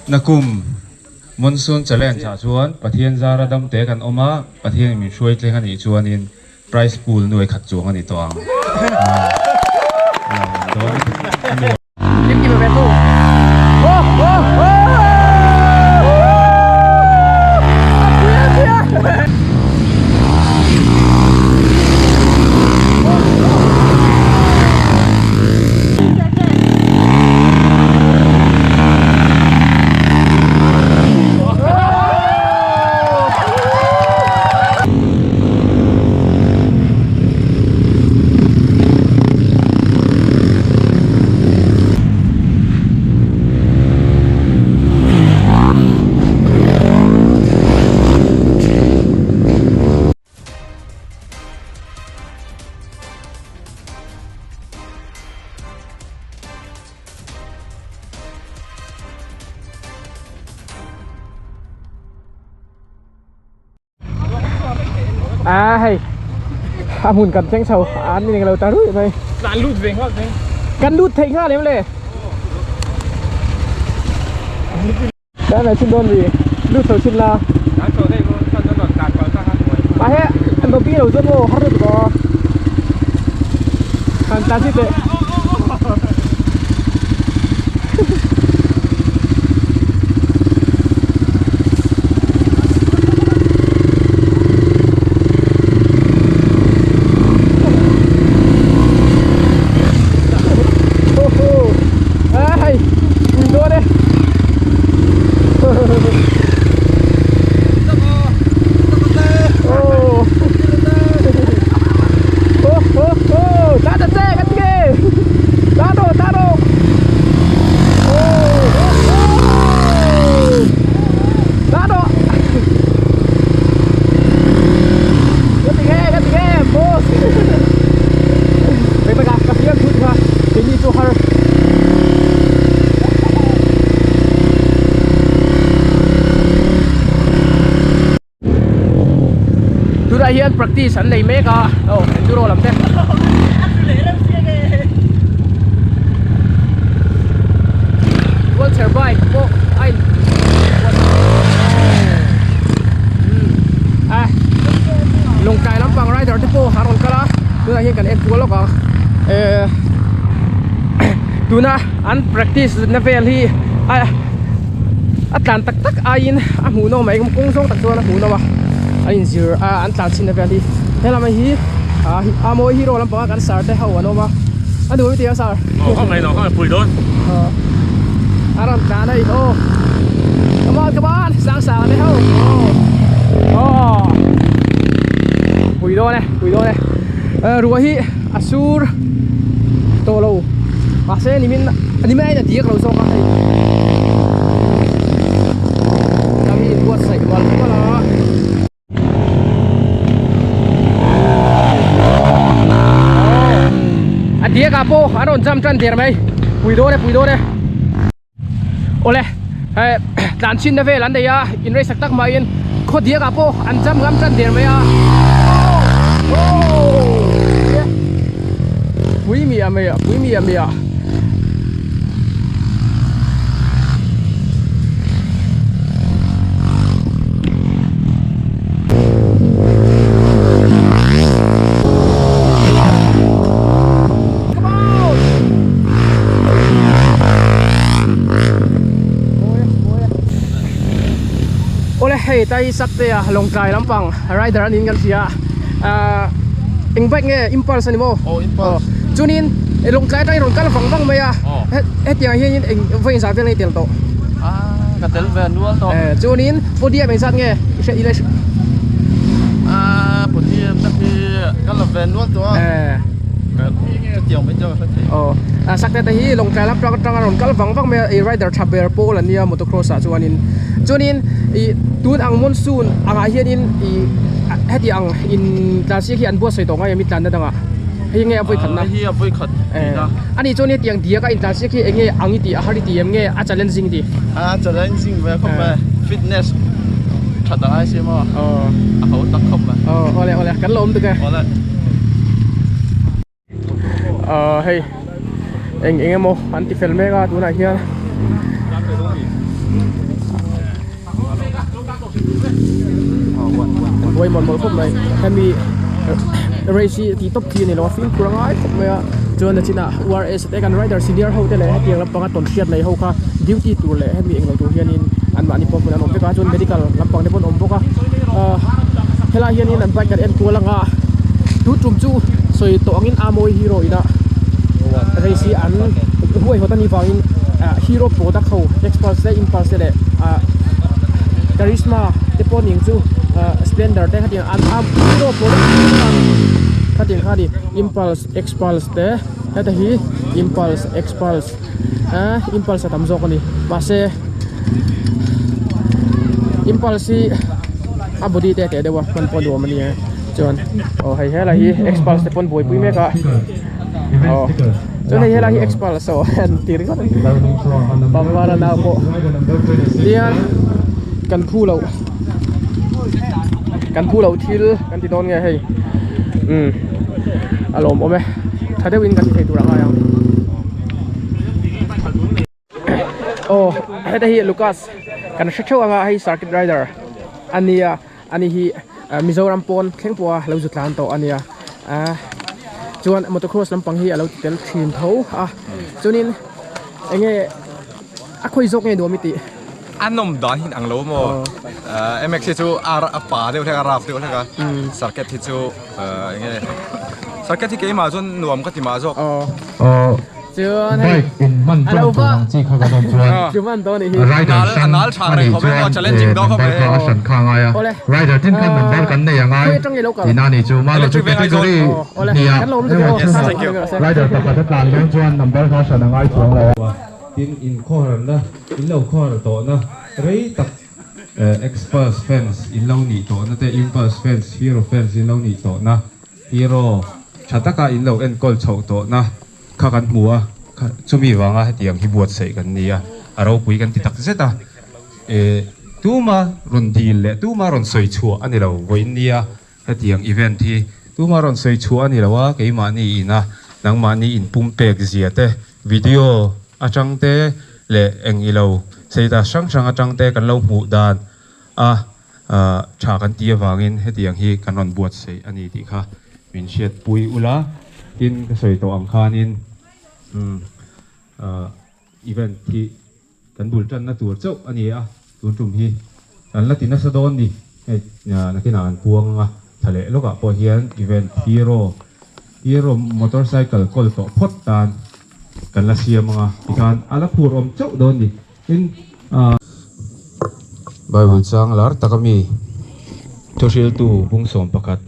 Nakum Monsoon Challenge ah chuan Pathian zara damte kan awm a, Pathian in min hruai tleng a nih chuanin Prize pool nuai khat chuang a ni tawh ang. A hei a hmun kan thleng chho an ni lo ta ruih mai kan lut ve nghal thei kan lut thei nghal em le Đã này xin đôn gì lut chho chin la kan chho thei ko kan don kan kal ka han mà he anh đầu tiên đầu dân vô hát được có hàng ta chi tệ Ai, ui đây. Oh. Oh, oh, oh. Ta ta che cái gì? Ta đồ, ta đồ. Oh, oh, oh. Ta đồ. Cái gì nghe, cái gì nghe, boss. Vậy mà cả cái gì cũng mà, cái gì cho har. Tunah hian practice an nei mek a aw enduro lam te wheelchair bike pawh a in a lawngtlai lampang rider te pawh a rawn kal a tunah hian kan en kual lawk ang eh tuna an practice na vel hi a a tlan tak tak aiin a hmuhnawm a engemaw kawng zawng tak chuan a hmuhnawm a a inzir a an tlan chhin na vel hi helama hi ah a mawi hero lampanga kan sar te ho an awm a a nuam i ti a sar aw kha mai lo kha pui dawn a rawn tlan a ni aw come on come on sang sang te ho aw aw pui dawn e pui dawn e ruah hi a sur tawh lo mahse nimin nimin a in a diak lo zawk a hei lam hi inbuatsaih mual mual a. A diak ah pawh a rawn jump tan der mai pui dawn e pui dawn e awle hei tlan chhin na vel an nei a in race tak tak maiin khaw diak ah pawh an jump ngam tan der mai a pui miah miah pui miah miah. Awle hei tai sak te a Lawngtlai lampang rider a niin kan hria a eng bike nge Impulse a ni maw? Aw Impulse. Chuanin Lawngtlai atangin rawn kal vang vang mai a hetiang ah hianin eng vawi engzah vel nge i tel tawh? Ka tel ve nual tawh. Chuanin podium engzat nge i hria i la Podium te hi ka la ve nual tawh a. Chutiang mai chuan ka hre thei. Aw a sakte te hi Lawngtlai lam tang atanga rawn kal vang vang mai a ih rider tha ber pawl an nia motocross ah chuanin chuanin ih tun ang monsoon angah hianin ih heti ang in tlan siak hi an buatsawi tawh ngai em i tlanna dangah hei nge a vawi khatna hei a vawi khat tihna ani chuan hetiang diak a intlan siak hi eng nge ang i tih a har i tih em nge a challenging i tih a challenging ve khawp mai fitness that a ngai si maw a ho tak khawp mai aw awle awle kan la awm tuk e awle ah hei eng eng emaw an ti fel mek a tunah hian. buai mawlh mawlh khawp mai hemi race hi tih tawp chi a ni lo a fimkhur a ngai khawp mai a chuan a chinah URS te kan rider senior ho te leh hetiang lampanga tawnhriat nei ho kha duty tur leh hemi englo tur hianin anmahni pawh hmun an awm vek a chuan medical lampang te pawh an awm bawk a ahh helaiah hianin an bike an enkual anga tu tum chu sawi tawh angin Amawi hero ina race hi an huaihawt anih vangin ah hero product ho expulse te impulse te leh ah karizma te pawh ning chu ah splendor te khatiang an a hero product khatiang kha a ni impulse expulse te heta hi impulse expulse ah impulse a tam zawk a ni mahse impulse hi a body te a teh deuh a hman pawh a nuam a nia chuan aw hei helai hi expulse te pawn buaipui mek a aw chuan hei helai hi expulse aw an ti ringawt a ni pangpar a nau pawh tian kan phu loh kan phu loh thil kan ti dawn nge hei umm a lawmawm e tha deuhin kan ti thei tur a ngai ang. Aw heta hi Lucas kan hre theuh anga hei circuit rider a nia ani hi Mizoram pawn thleng pawha lo zu tlan tawh a nia ah chuan motocross lampang hi a lo ti tel thin tho a chuanin eng nge a khawi zawk nge nuam i tih? A nawm dan hi ang lo maw MX hi chu a pa deuh hlek a rough deuh hlek a circuit hi chu eng nge circuit hi keimah chuan nuam ka ti mah zawk. Chuan hei Bike in hman a lo tawng va tur ang chi kha kan awm chuan chu hman dawn nih hi. Rider hrang A nal tha a reng nih khawp e chuan challenging dawn khawp number e. kha a hran kha a ngai a Awle. Rider tin khan number kan nei a ngai Khawi atang nge lo kal? tihna a nih chu mahlo chu Electric van Aizawl. category Aw, awle. hniah Kan lo awm zel emaw aw. chhungah Thank you. rider pakhat a tlan dawn chuan number kha a hran a ngai chuang lo a. Tin inkhawharna in lo khawhar tawhna rei tak Xpulse fans in lo nih tawhna te Impulse fans Hero fans in lo nih tawhna Hero tha taka in lo enkawl chhoh tawhna kha kan hmu a, chumi vanga hetiang hi buatsaih kan ni a, a ropui kan ti tak zet a, eh tuma rawn dil leh tuma rawn sawi chhuah a ni lo vawiin nia hetiang event hi tuma rawn sawi chhuah a ni lo a, keimahni ina nangmahni inpumpek zia te video atang te leh eng ilo seita hrang hrang atang te kan lo hmuh dan a tha kan tih avangin hetiang hi kan rawn buatsaih a ni tih kha min hriatpui ula tin ka sawi tawh ang khanin event hi kan bul tanna tur chauh a ni a tun tum hi kan la ti nasa dawn ni hei nakinah an puang anga tha leh lawkah pawh hian event hero hero motorcycle kawl tawh phawt tan kan la siam anga tikhan a la phur awm chauh dawn ni. Tin, Bible chang lar taka mi thuhriltu bungsawm pakhat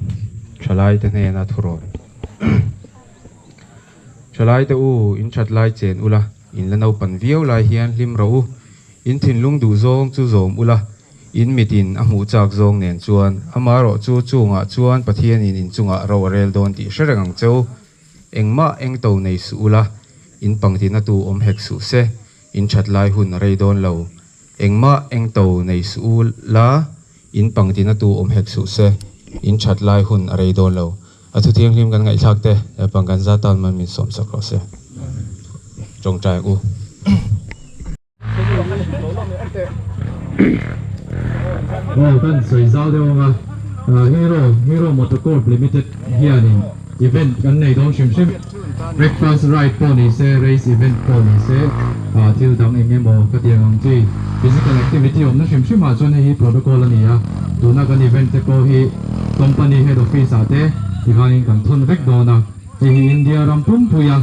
thalaite hnena thurawn. Thalaite u, in that lai chen ula, in la naupan viau lai hian hlim rawh u. In thinlung duh zawng chu zawm ula, in mitin a hmuh chak zawng nen chuan amaherawh chu chungah chuan Pathianin in chungah ro a rel dawn tih hre reng ang che u. Engmah engto nei suh ula, in pangtina tu awm hek suh se. In that lai hun a rei dawn lo. Engmah engto nei suh u la, in pangtina tu awm hek suh se. In that lai hun a rei dawn lo. A thu thianghlim kan ngaihthlak te, Lalpan kan za tan man min sawm sak rawh se. Tawngtai ang u. Aw kan sawi zau deuh ang a, Hero, Hero Motocorp Limited hianin Event kan nei dawn hrim hrim. Breakfast ride pawh ni se, race event pawh ni se, thil dang eng emaw ka ti ang ang chi. Physical activity awmna hrim hrim ah chuan hei hi protocol a ni a, tuna kan event te pawh hi company head office ah te tikhanin kan thawn vek dawn a, hei hi India ram pumpuia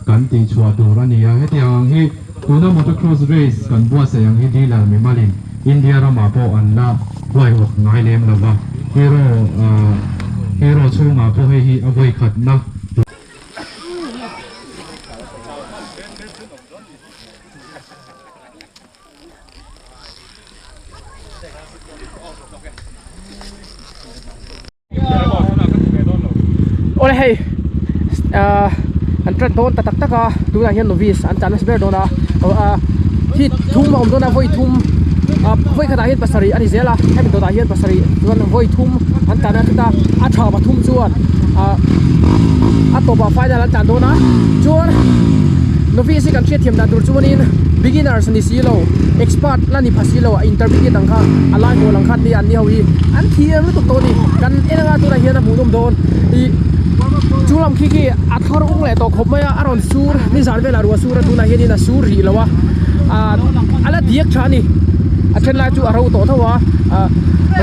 kan tihchhuah tur a ni a, hetiang ang hi tuna motocross race kan buatsaih ang hi dealer mimalin India ramah pawh an la huaihawt ngai lem lo va, hero hero chhungah pawh hei hi a vawikhatna tur. Awle hei ahh an tan dawn ta tak tak a tunah hian novice an tlan nasa ber dawn a ahh hi thum a awm dawn a vawi thum ah vawi khatah hian pasarih a ni zel a hemi dawtah hian pasarih chuan vawi thum an tlan a chuta a tha pathum chuan ah a tawpah final an tlan dawn a chuan. Novice hi kan hriatthiam dan tur chuanin beginners ni si lo, expert la ni pha si lo, intermediate ang kha a lai hawl ang kha an nia an ni ho hi an thiam lutuk tawh a ni. Kan en anga tunah hian a hmuhnawm dawn ih chu lam khi khi a thar ung leh tawh khawp mai a, a rawn sur nizan velah ruah sur a tunah hianin a sur rih lo a, ah a la diak tha a ni. A then lai chu a ro tawh tho a, ah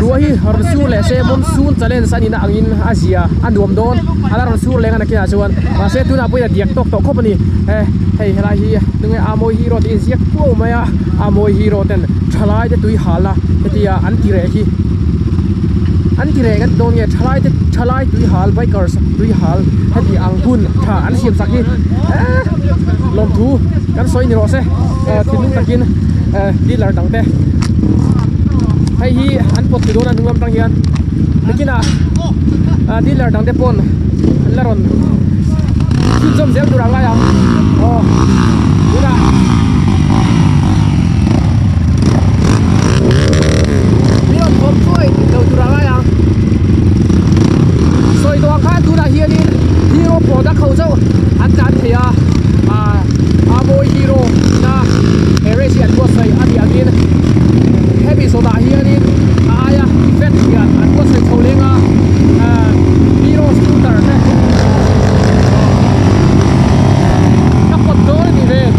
ruah hi rawn sur leh se monsoon challenge a nihna angin a zia a nuam dawn a la rawn sur leng a nakinah chuan mahse tunah pawhin a diak tawk tawh khawp a ni. Eh hei helai hi tunge Amawi Hero tih inziak kuau mai a, Amawi Hero ten thalai te tui hal a hetia an ti reh hi an ti reh kan ti dawn nge thalai te thalai tui hal bikers tui hal heti ang hun tha an siam sak hi eh lawmthu kan sawi ni rawh se eh thinlung takin eh dealer dang te hei hi an pawt thei dawn a hnung lam tang hian nakinah ah dealer dang te pawn an la rawn chhunzawm zel tur a ngai ang aw tunah mi rawn thawm thuai lo tur a ngai ang sawi tawh ang khan tunah hianin hero product ho chauh an tlan thei a ah a mawi hero na he race hi an buatsaih a nih angin hemi zawtah hianin a aia event hian an buatsaih chho leng a ah hero scooter te ka pawt dawn a ni vel.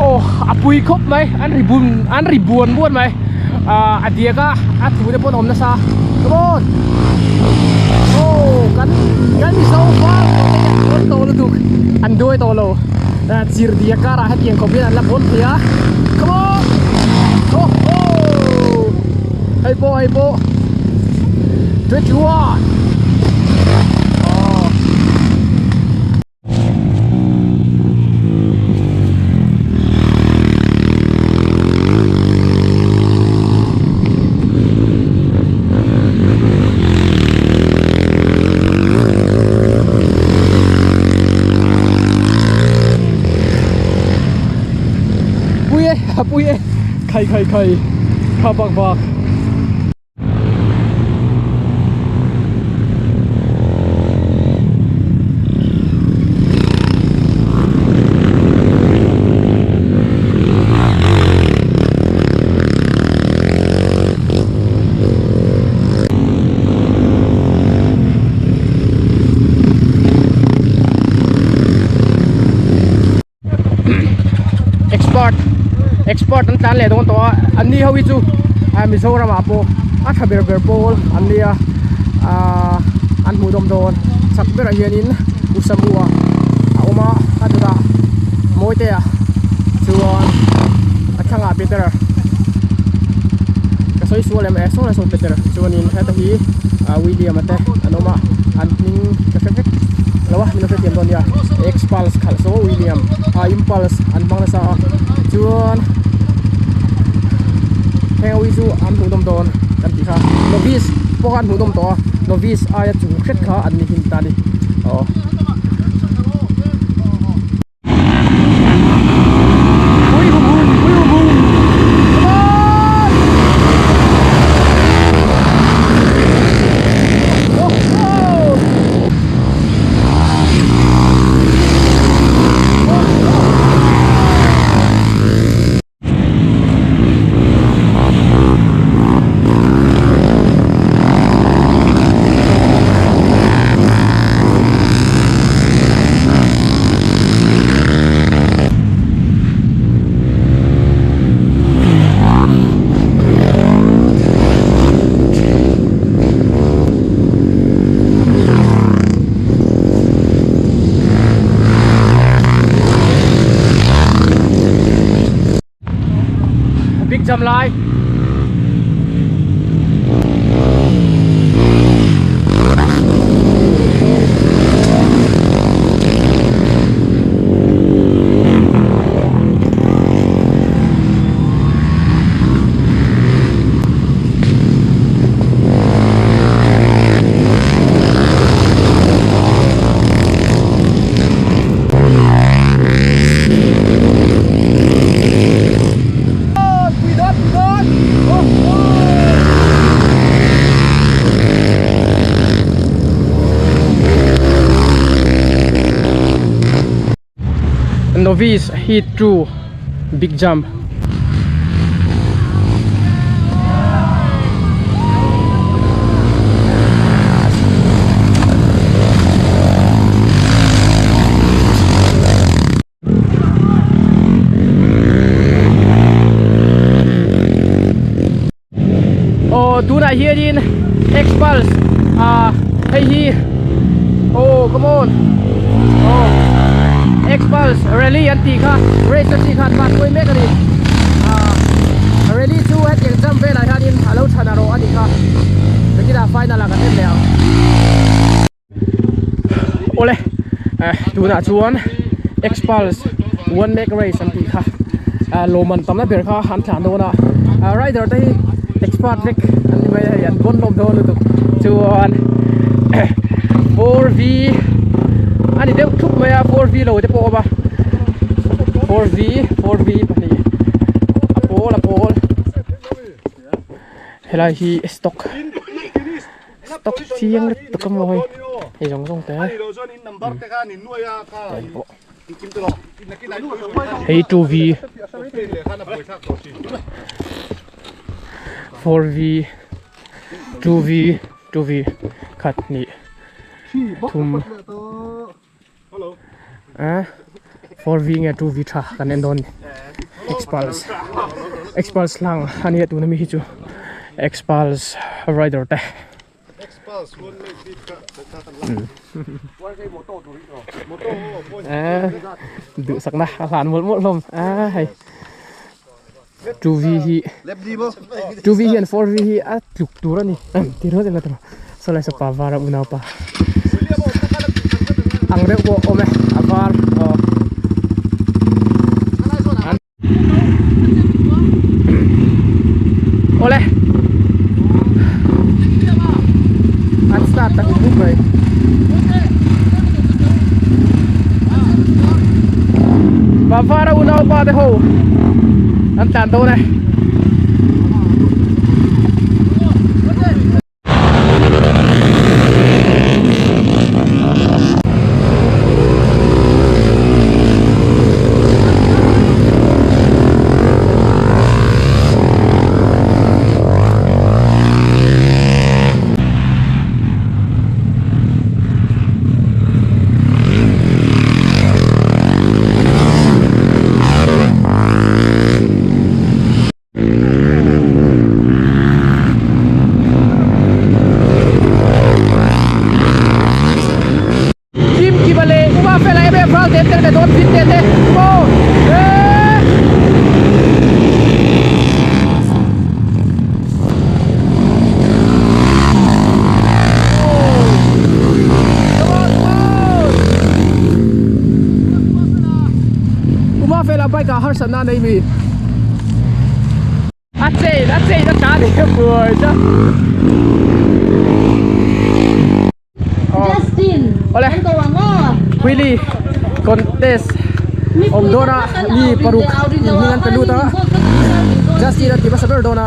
Aw a pui khawp mai an ri bun an ri buan buan mai ah a diak a a thu te pawh an awm nasa come on aw kan kan mizo val tawh te hian an bawn tawh lutuk an duai tawh lo ah chirh diak karah hetiang khawp hian an la bawn thei a come on aw aw hei pawh hei pawh 21 aw. Pui e a pui e khai khai khai kha bak bak. Expert expert an tlan leh dawn tawh a an ni ho hi chu ah Mizoram ah pawh a tha ber ber pawl an nia ah an hmuh dawm dawn chak berah hianin Usamua a awm a a dawtah Mawitea chuan a thlangah Peter ka sawi sual em eh saw lai sawn Peter chuanin heta hi ah William a te an awm a an hming ka hre vek lo a min lo hrethiam dawn nia Xpulse khalh saw William ah Impulse an hmang nasa a chuan heng ho hi chu an hmuhnawm dawn kan tih kha novice pawh kha an hmuhnawm tawh a novice aia chung hret kha an ni hin ta a ni aw. Pui hum hum pui hum hum come on oh oh Big jam lai. Novice heat 2 big jump. Aw tunah hianin Xpulse ah hei hi aw come on aw Xpulse rally an tih kha race an tih kha an pass pawih mek a ni ah rally chu hetiang jump velah hianin a lo chhan a rawh a nih kha nakinah final ah kan en leh ang. Awle eh tunah chuan Xpulse one make race an tih kha ah lawmman tamna ber kha an thlan dawn a ah rider te hi expert vek an ni mai a hei an bawn hlawm dawn lutuk chuan 4V a ni deuh thup mai a 4V lo te pawh a awm a 4V 4V pahnih a pawl a pawl helai hi stock. Stock chiang lutuk a maw hei hei zawng zawng te hei pawh hei 2V 4V 2V 2V khat hnih thum a 4V nge 2V tha kan en dawn ni Xpulse Xpulse hlang a nia tuna mi hi chu Xpulse rider te duhsakna a hlan mawlh mawlh hlawm a hei 2V hi 2V hian 4V hi a tluk tur a ni ti rawt ila tawh saw lai saw pa var a unau pa ang deuh pawh awm e a var aw awle an start ta hup hup mai Pa var a unau pa te ho an tlan dawn e. Kim Kima leh Uma Fela em em ral te an tel ve dawn vin te te maw eehh. Uma Fela bike ah harsatna a nei mi. A chain a chain a tla ni buai cha. Justin Awle Wheelie contest awm dawn a mi paruk inhming an pe lut a Justin a ti hmasa ber dawn a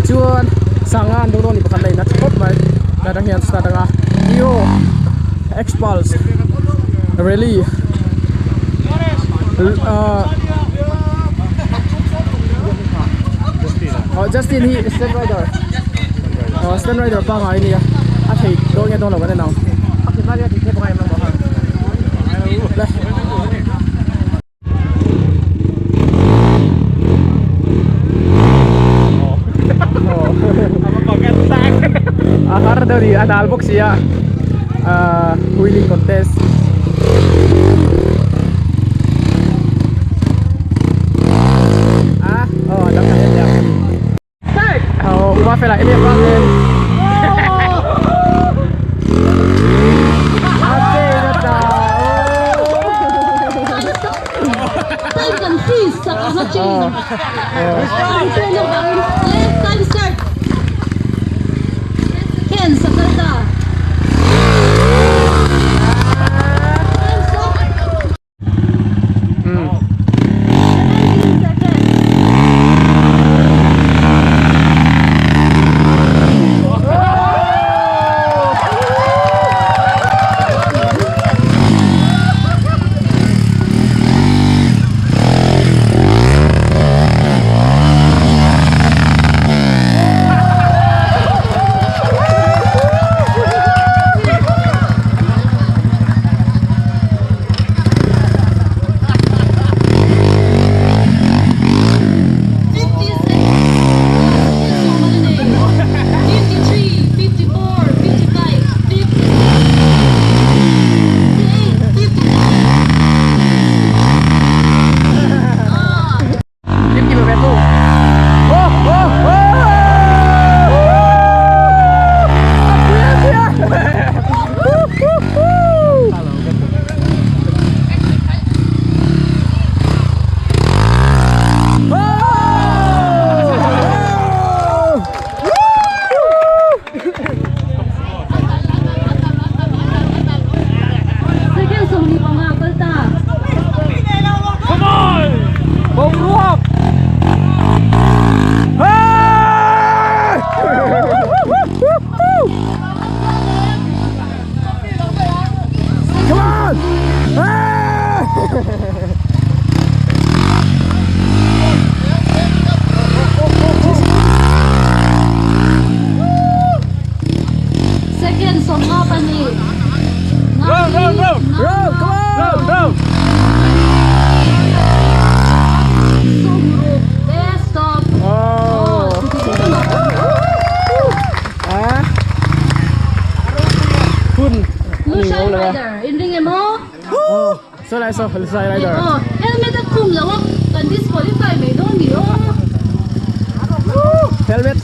chuan sanga an dawng dawn ni pakhat la in a tha khawp mai tlai atang hian start anga Hero Xpulse Rally ahh Justin hi stand rider aw stand rider pangngai a nia a thei dawn nge dawn lo kan en ang a thei hma hian a thei pangngai em lo maw le. A har deuh a ni a nal bawk si a ahh wheeling contest. A aw a dang kan en leh ang aw uma fela em em vang em a che na ta Time kan freeze sak ang a chain. Ang chain ang bangin. Left time start. Ken sakal ta. Time stop. 17 seconds. nice aw Lushai rider. Aw helmet a khum lo a kan disqualify mai dawn ni aw. Helmet.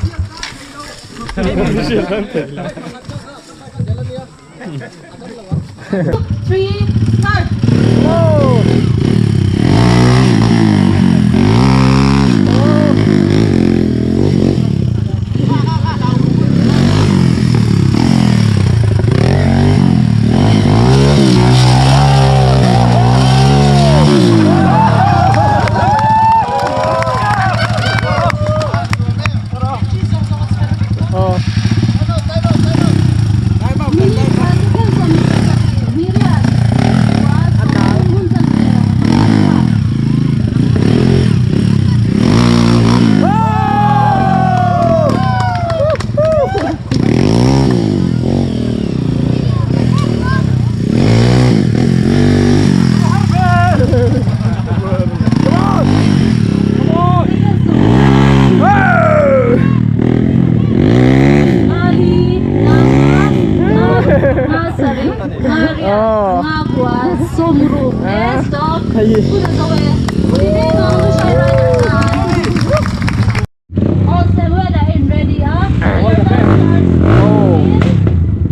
3 start. Oh.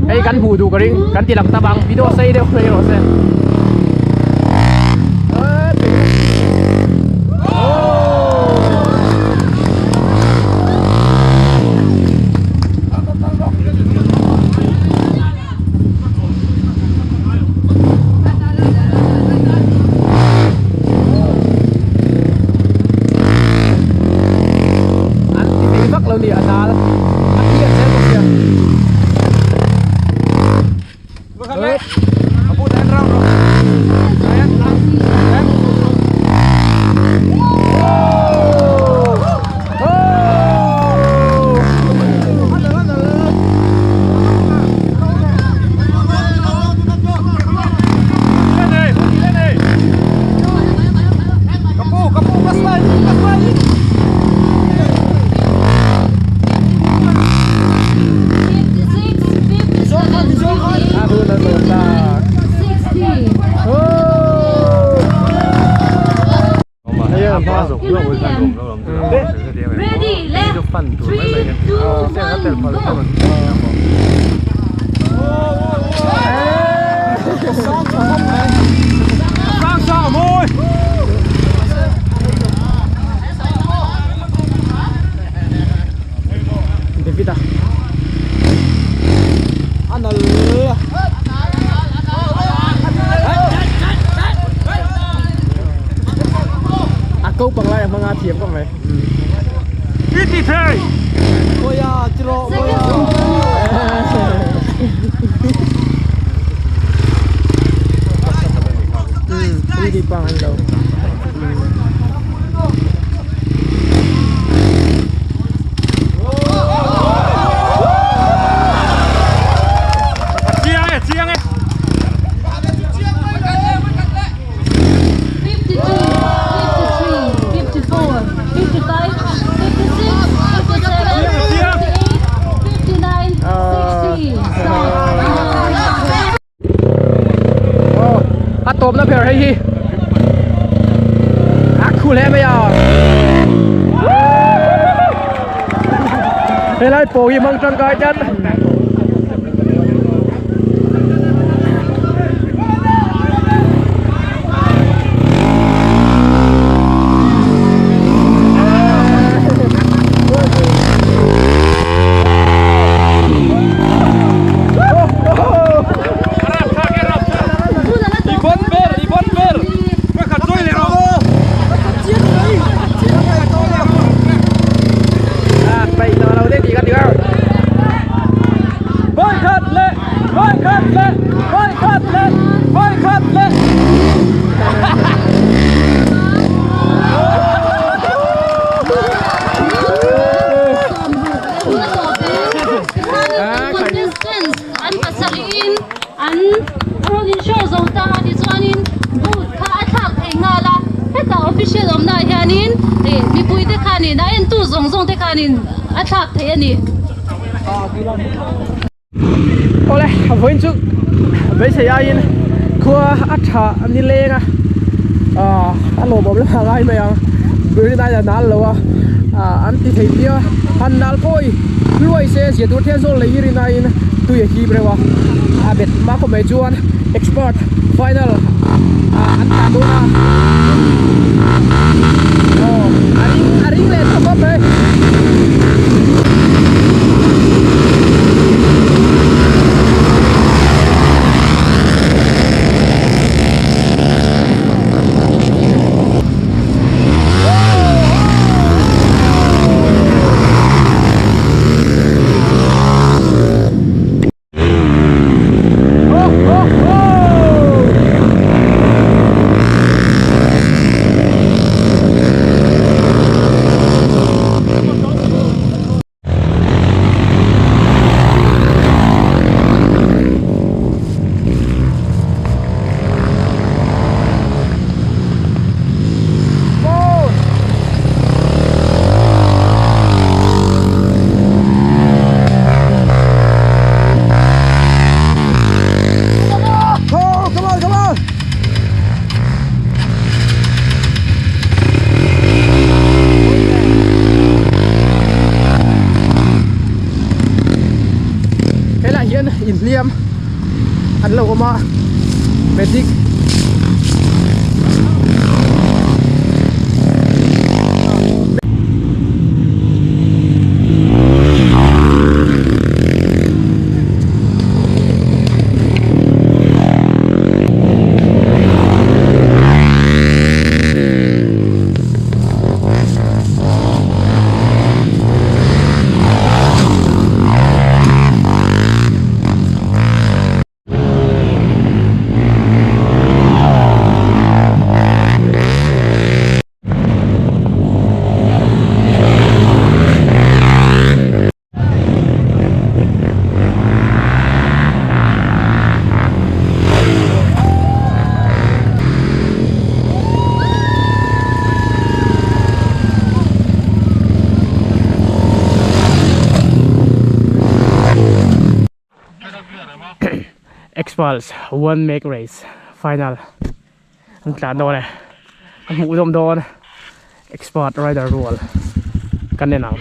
Hei kan hmuh duh ka ring kan ti lang ta bang video sei deuh mai rawh se. An ti thei vak lo ni a dal a phiat zel bawk sia. Ready, left, 3, 2, 1, go! David a a ko pang lai a hmanga thiam khawp mai. Hindi pa ang low. A tawpna ber hei hi a khu hle mai a helai pawh hi hmang tangkai tlat. An pasarih in an rawn in show zo ta a tichuanin boot kha a thlak thei nghal a hetah official awmna ah hianin ih mipui te khanin a entu zawng zawng te khanin a thlak thei a ni. Awle vawiin chu beisei aiin khu Khua a tha a ni leng a ah a lawmawm lam a ngai mai ang rin aia nal lo a ah an ti thei viau a han nal pawh i hluai se zia tur thian zawl lei hi rin aiin tui a hip reuh a a bet hma khawp mai chuan expert final ah an tlan dawn a aw a ring a ring leh tawh khawp mai. Oh, come on, come on! Helai hian inhliam an lo awm a medic Xpulse one make race final an tlan dawn e a hmuh zawm dawn expert rider rual kan en ang.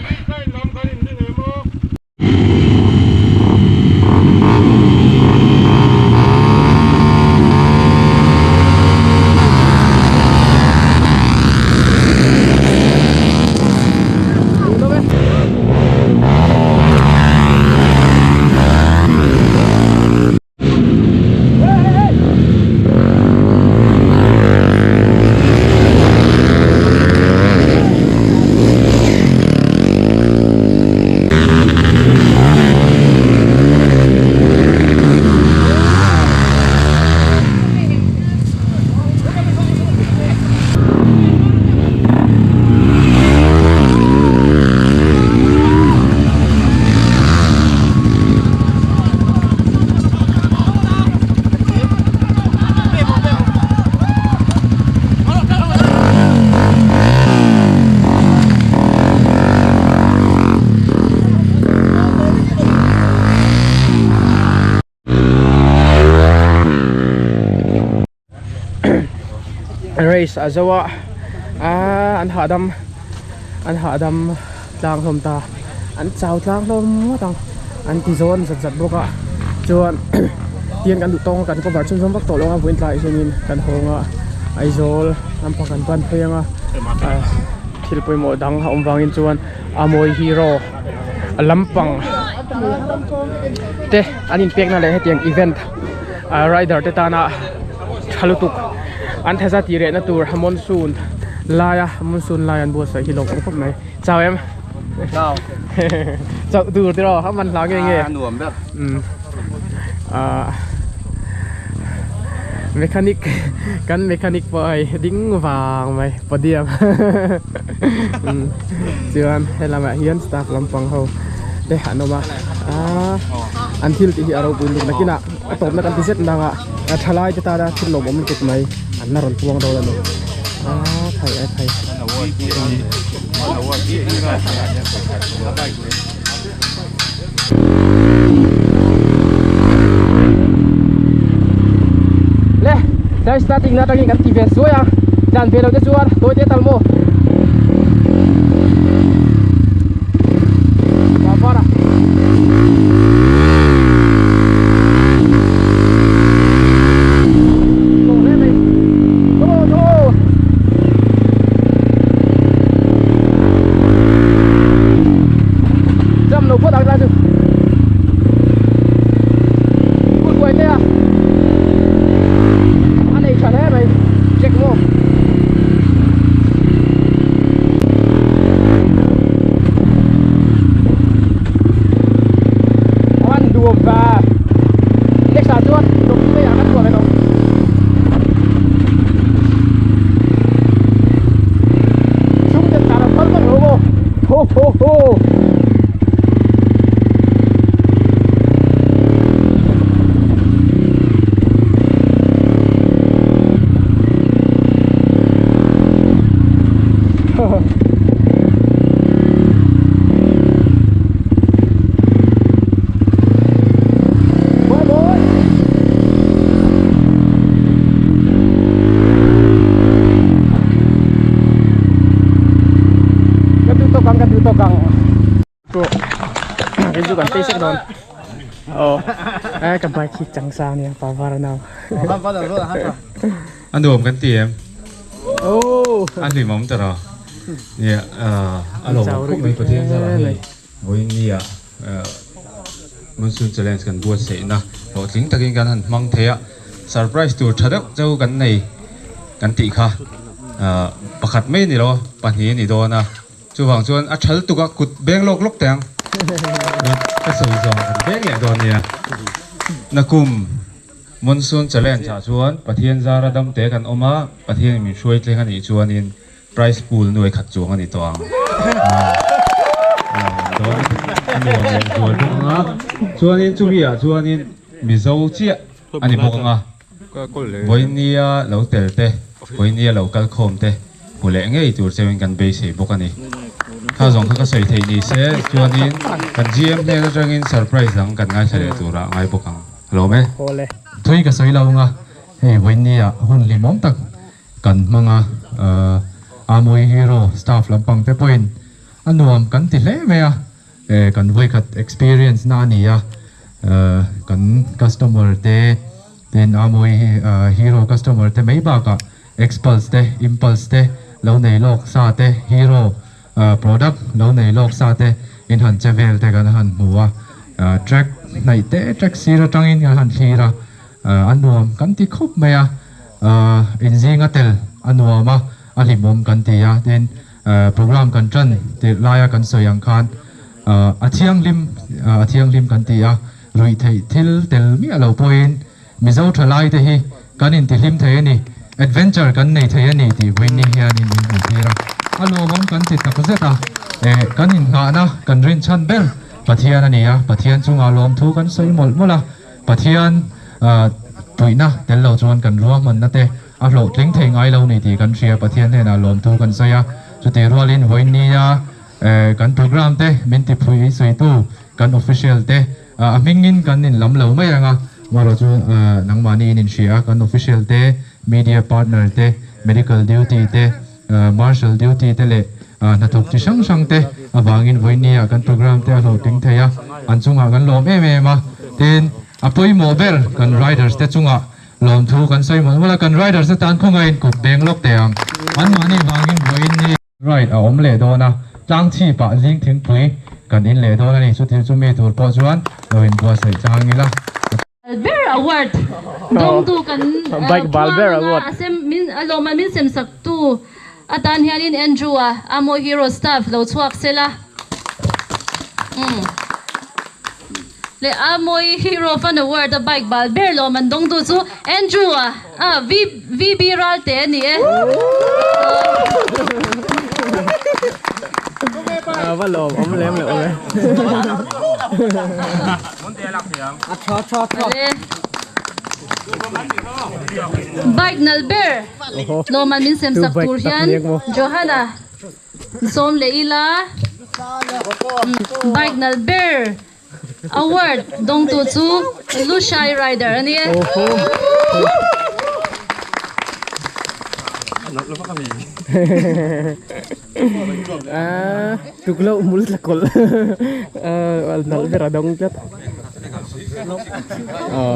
Race a zo a aaa an hahdam an hahdam tlang hlawm ta an chau tlang hlawm ngawt ang an ti zawn zat zat bawk a chuan tiang kan duh tawng a kan cover chhunzawm vak tawh lo a vawiin tlaiah hianin kan hawng a Aizawl lampang kan pan phei ang a thil pawimawh dang a awm vangin chuan Amawi hero lampang te an inpekna leh hetiang event rider te tana tha lutuk an thaza tih rehna tur monsoon laia monsoon lai an buatsaih hi lawm awm khawp mai chau em chau chauh tur tiraw a man hla nge nge a nuam ber mechanic kan mechanic pawh hei ding vang mai podium chuan helamah hian staff lampang ho te an awm a aaa an thil tih hi a ropui lutuk nakinah a tawpna kan ti zet nang a a thalai te tana thil lawmawm lutuk mai an la rawn puang dawn a ni aaa thai a thai. Le. Tlai starting na atangin kan ti ve suai a, tlan ve lo te chuan tawi te tal maw. Var a. Tawh hle mai. Come on, come on. Jam lo phawt ang tlai chu. Kut kuai te a. A nei tha hle mai. Check maw. An duam va. Next ah chuan dawm mai ah kan chhuah ve tawh. Chung ten tlan an phal vak lo maw. Ho ho ho. Bye bye. Kan duh tawk ang, kan duh tawk ang. Pawh kei chu kan phei sek dawn. Aw eh ka bike hi chang sang ania pa var a nau. A nuam kan ti em? Oh. A hlimawm ta rawh. Nia a lo awm khawp mai Pathian zarah hei vawiin nia Monsoon Challenge kan buatsaihna hlawhtling takin kan han hmang thei a. Surprise tur tha deuh cheu kan nei kan tih kha pakhat mai a ni lo pahnih a ni dawn a. Chuvang chuan a thal tuk a kut beng lawk lawk teh ang. Ka sawi zawng kan beng leh dawn nia. Nakum Monsoon Challenge ah chuan Pathian zara dam te kan awm a, Pathian in min hruai tleng a nih chuanin prize pool nuai khat chuang a ni tawh ang. Dawn a nuam leh zual bawk ang a. Chuanin chumi ah chuanin Mizo chiah a ni bawk ang a. Vawinia lo tel te, vawinia lo kal khawm te hmu leh ngei tur cheuhin kan beisei bawk a ni. Kha zawng kha ka sawi theih ni se, chuanin kan GM hnen atangin surprise dang kan ngaithla leh turah ngai bawk ang. Hlawm e. Thui ka sawi lo anga, hei vawinia hun hlimawm tak kan hmang a, Amui Hero staff lampang te pawhin a nuam kan ti hle mai a. Kan vawikhat experience na a ni a, kan customer te tin Amui Hero customer te mai bakah Xpulse te, Impulse te lo nei lawk sa te, Hero product lo nei lawk sa te in han che vel te kan han hmu a, track hnaih te track sir atangin kan han thlir a, a nuam kan ti khawp mai a, inzinga tel a nuam a, a hlimawm kan ti a, tin. Program kan tan tirh laia kan sawi ang khan a thianghlim a thianghlim kan ti a, ruih theih thil tel miah lo pawhin Mizo thalai te hi kan intihlim thei a ni, adventure kan nei thei a ni tih Winnie hianin min hmuhtir a, a lawmawm kan ti tak zet a, kan inngahna kan rinchhan ber Pathian a ni a, Pathian chungah lawmthu kan sawi mawlh mawlh a, Pathian puihna tel lo chuan kan ruahmanna te A hlawhtling thei ngai lo ni tih kan hria, Pathian hnenah lawmthu kan sawi a, chutih rualin vawinia kan program te min ti phui suitu kan official te a hmingin kan inlam lo mai ang a, amaherawh chu nangmahni in inhria a, kan official te, media partner te, medical duty te, marshal duty te leh hnathawk chi hrang hrang te avangin vawinia kan program te a hlawhtling thei a, an chungah kan lawm em em a, tin a pawimawh ber kan riders te chungah Lawmthu kan sawi mawlh mawlh a, kan riders atan khawngaihin kut beng lawk teh ang. Anmahni vangin vawiin ni. Ride a awm leh dawn a, tlang chhip ah zing thingpui kan in leh dawn a ni. Chuti chu mi tur pawh chuan lo inbuatsaih chang ila. Ber award dawngtu kan phuang anga a sem min a lawmman min sem sak tu atan hianin Andrew a Amo Hero staff lo chhuak sela. Leh a mawi Hero Fun Award a bike bal ber lawm an dawng tu chu Andrew a ah VB Ralte a ni e. Va lawm awm lem leh awm e. Bike nal ber lawm an min sem sak tur hian Johanna Sawm leh ila bike nal ber award dawngtu chu Lushai Rider a ni e. Ah, tuklo mul tla kol. Ah, nal ber a dawng tlat. Aw.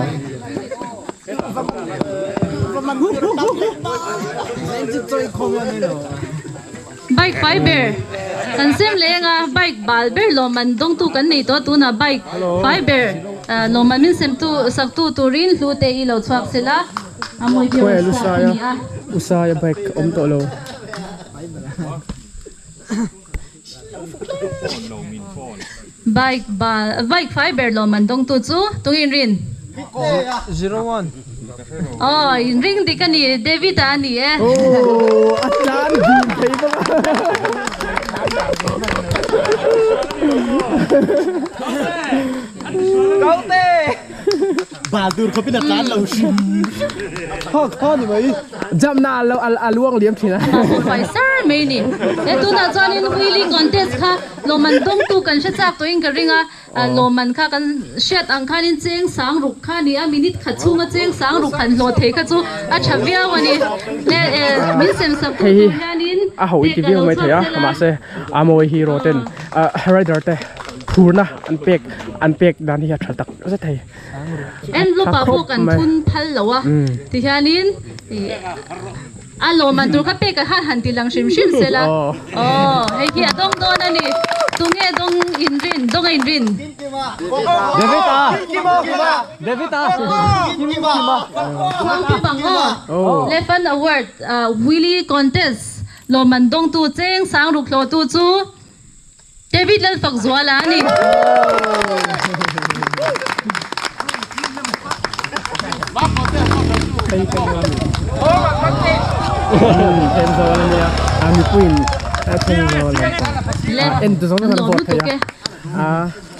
Bike fai ber kan sem leng a bike bal ber lawmman dawngtu kan nei tawh a tunah bike fai ber lawmman min sem tu sak tu turin hlu te hi lo chhuak sela a mawi viau a start a ni a. Usaia bike awm tawh lo. Bike bal bike fai ber lawmman dawngtu chu tungin rin. Aw in ring dik a ni David a ani e. Aww a tlan dun thei bawk a. Bal tur khawpin a tlan lo hrim hrim. Kha kha ni mai. Jamna a lo a luang liam thin a. Amah pawh fai sar mai ni. He tunah chuanin wheelie contest kha lawmman dawngtu kan hre chak tawhin ka ring a. Lawmman kha kan hriat ang khanin cheng sang ruk kha a ni a, minute khat chhunga cheng sang ruk han hlawh thei kha chu a tha viau a ni. Min sem sak tu tur hianin a ho inti viau mai thei a, mahse a mawi hero ten rider te phurna an pek an pek dan hi a tha tak zet thei. Envelope ah pawh kan thun phal lo a, tihianin A lawmman tur kha pek khan han ti lang hrim hrim se la. Aw, hei hi a dawng dawn a ni. Tunge dawng inrin, dawng a inrin? David-a! David-a! Chuang tu bang aw. Lefan Award Wheelie Contest lawmman dawngtu cheng sang ruk hlawhtu chu David Lalfakzuala a ni.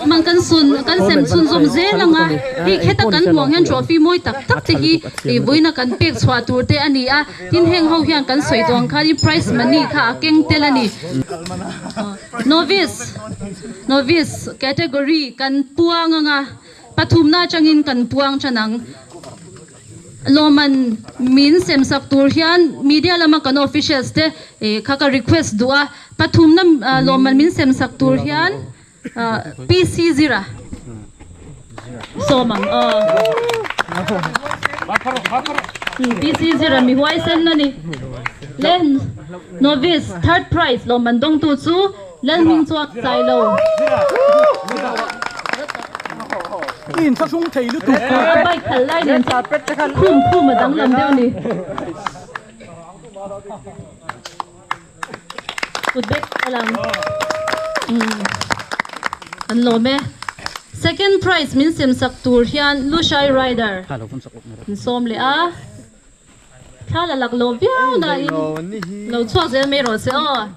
Mang kan sun kan sem chhunzawm zel ang a, hei kheta kan hmuh ang hian trophy mawi tak tak te hi vawiina kan pek chhuah tur te a ni a, tin heng ho hian kan sawi tawh ang khanin prize money kha a keng tel a ni. Novice Novice category kan puang ang a, pathumna atangin kan puang tan ang. Lawmman min sem sak tur hian media lama kan officials te kha ka request duh a, pathumna lawmman min sem sak tur hian PC Zira sawm ang aw. PC Zira mi huaisen a ni. Le novice third prize lawmman dawngtu chu Lalhming chuak chai lo. A bike khalh lai nen chuan khum khum a danglam deuh a ni. Kut bek a lang. An lawm e. Second prize min sem sak tur hian Lushai Rider min sawm leh a. Thla la lak lo viau nain lo chhuak zel mai rawh se aw.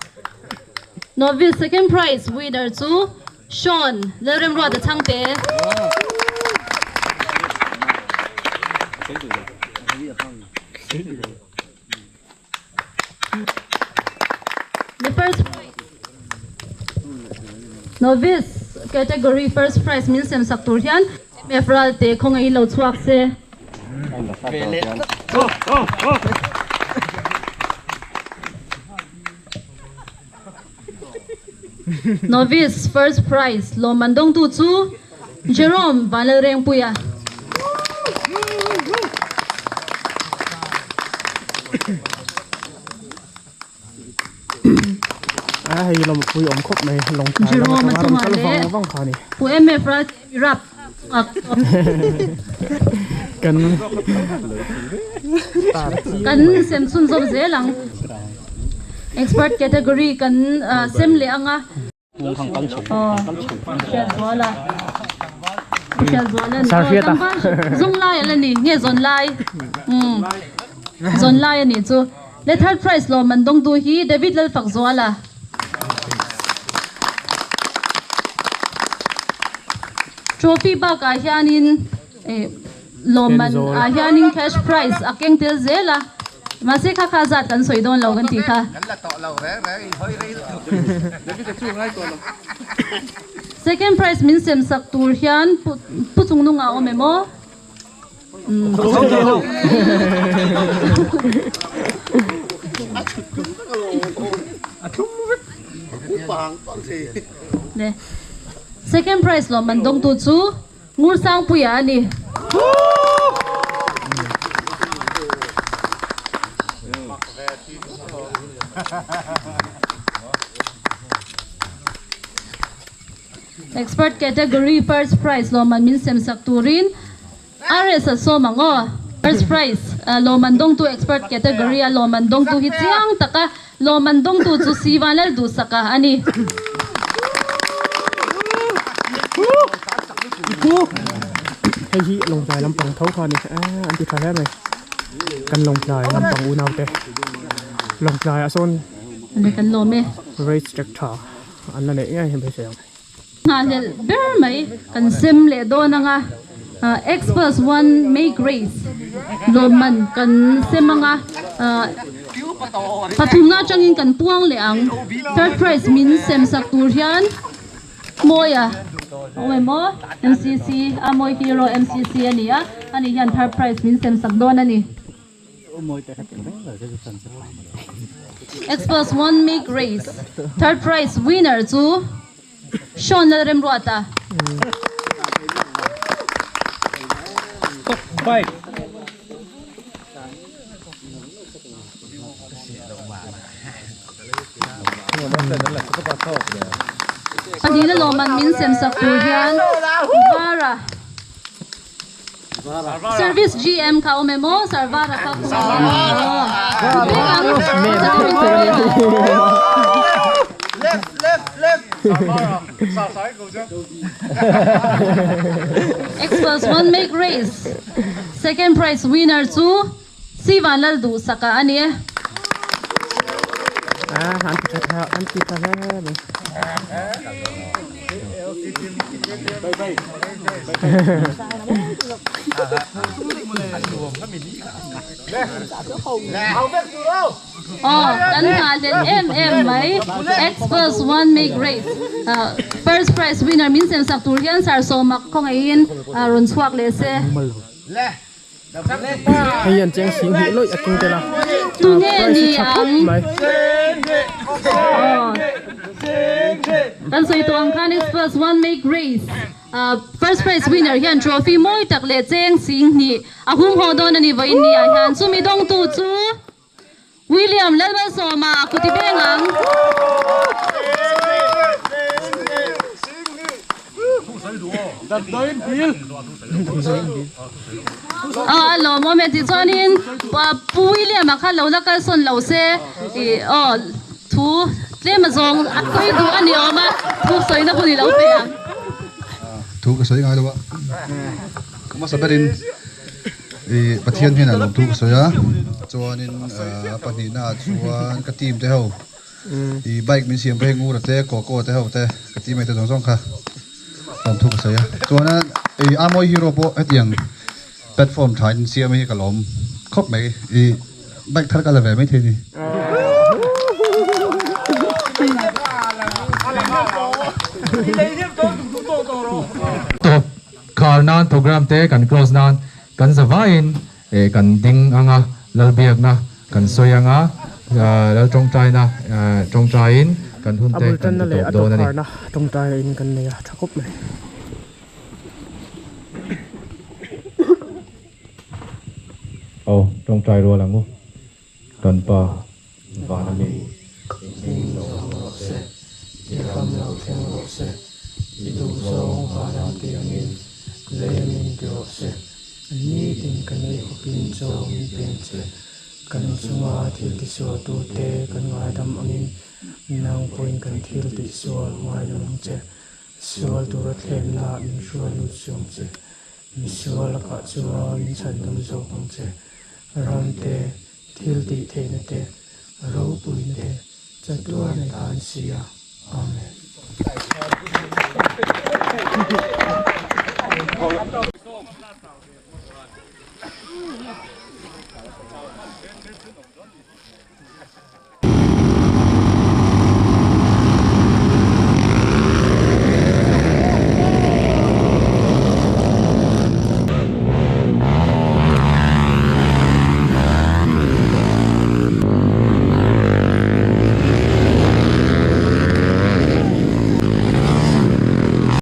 Novice second prize winner chu Sean Lalremruata Chhangte. The first prize Novice category first prize min sem sak tur hian MF Ralte khawngaih in lo chhuak se. Novice first prize lawmman dawngtu chu Jerome Vanlalrengpuia. A hei lawm pui awm khawp mai lawng tlai lam Jerome a atanga rawn chungah kal leh vang vang kha a ni. Pu MF Ral rap Kan Kan sem chhunzawm zel ang. Expert category kan sem leh ang a. Zawnglai a la ni nge zawnlai zawnlai a nih chu le third prize lawm an dawng tu hi David Lalfakzuala. Trophy bakah hianin Lawmman ah hianin cash prize a keng tel zel a, mahse kha kha zat kan sawi dawn lo kan tih kha. Second prize min sem sak tur hian pu chung nungah a awm em aw? Le second prize lawmman dawngtu chu Ngursangpuia a ni. Expert category first prize lawmman min sem sak turin RS a sawm ang aw. First prize lawmman dawngtu expert category a lawmman dawngtu hi chiang taka lawmman dawngtu chu Sivanlal Duhsaka a ni. Hei hi Lawngtlai lampang tho kha a ni an ti tha hle mai kan Lawngtlai lampang unau te Lawngtlai ah sawn Kan lawm e. Race track tha an la neih ngei hmeichhe ang. Nghahhlelh ber mai kan sem leh dawn ang a, Experts one make race lawmman kan sem ang a, pathumna atangin kan puang leh ang. Third prize min sem sak tur hian Mawia awm em aw, MCC a Mawi Hero MCC a ni a, ani hian third prize min sem sak dawn a ni. Experts one make race third prize winner chu Sean Lalremruata. Pahnihna lawmman min sem sak tur hian Vara. Service GM kha awm em aw Sarvara kha Experts one make race second prize winner chu Sivan Lal Duhsaka a ni e. Aw kan nghahhlelh em em mai Experts one make race first prize winner min sem sak tur hian Sir Sawmak khawngaihin rawn chhuak leh se. Hei an cheng sing hnih lawih a keng tel a price hi tha khawp mai. Kan sawi tawh ang khan Experts one make race first prize winner hian trophy mawi tak leh cheng sing hnih a hum haw dawn a ni vawiin ni ah hian chumi dawngtu chu William Lalmalsawma kuti veng ang. A lawmawm e tichuanin Pu William-a kha lo la kalsawn lo se ih aw thu tlem a zawng a sawi duh a ni awm a, thu sawina hun i lo pe ang. Thu ka sawi ngai lo a, ka hmasa berin Ih Pathian hian a lawmthu ka sawi a, chuanin a pahnihna ah chuan ka team te ho ih bike min siam phei Ngura te Coco te ho te ka teammate te zawng zawng kha lawmthu ka sawi a, chuan ih Amawi Hero pawh hetiang platform tha in siam hi ka lawm khawp mai ih bike thar ka la ve maithei a ni. Tawp Khar nan program te kan close nan kan zavaiin eh kan ding anga Lalbiakna kan sawi anga Lal tawngtaina tawngtaiin kan hun A te bul kan tanna ti leh tawp a dawn a ni. tawpharna tawngtaina in kan nei a tha khawp mai. Aw tawngtai rual ang u kan pa vana mi i hming lo awm rawh se, i ram lo thleng rawh se, i duhzawng vanah ti angin lei amin ti rawh se, nitin kan ei khawpin chaw min peng che, kan chunga thil tisualtute kan ngaidam angin nang pawhin kan thil tihsual ngaidam ang che, sual tura thlemna min hruai lut suang che, misual lakah chuan min chhandam zawk ang che, ramte Thil tih theihna te, ropuina te chatuan a tan si a. Amen.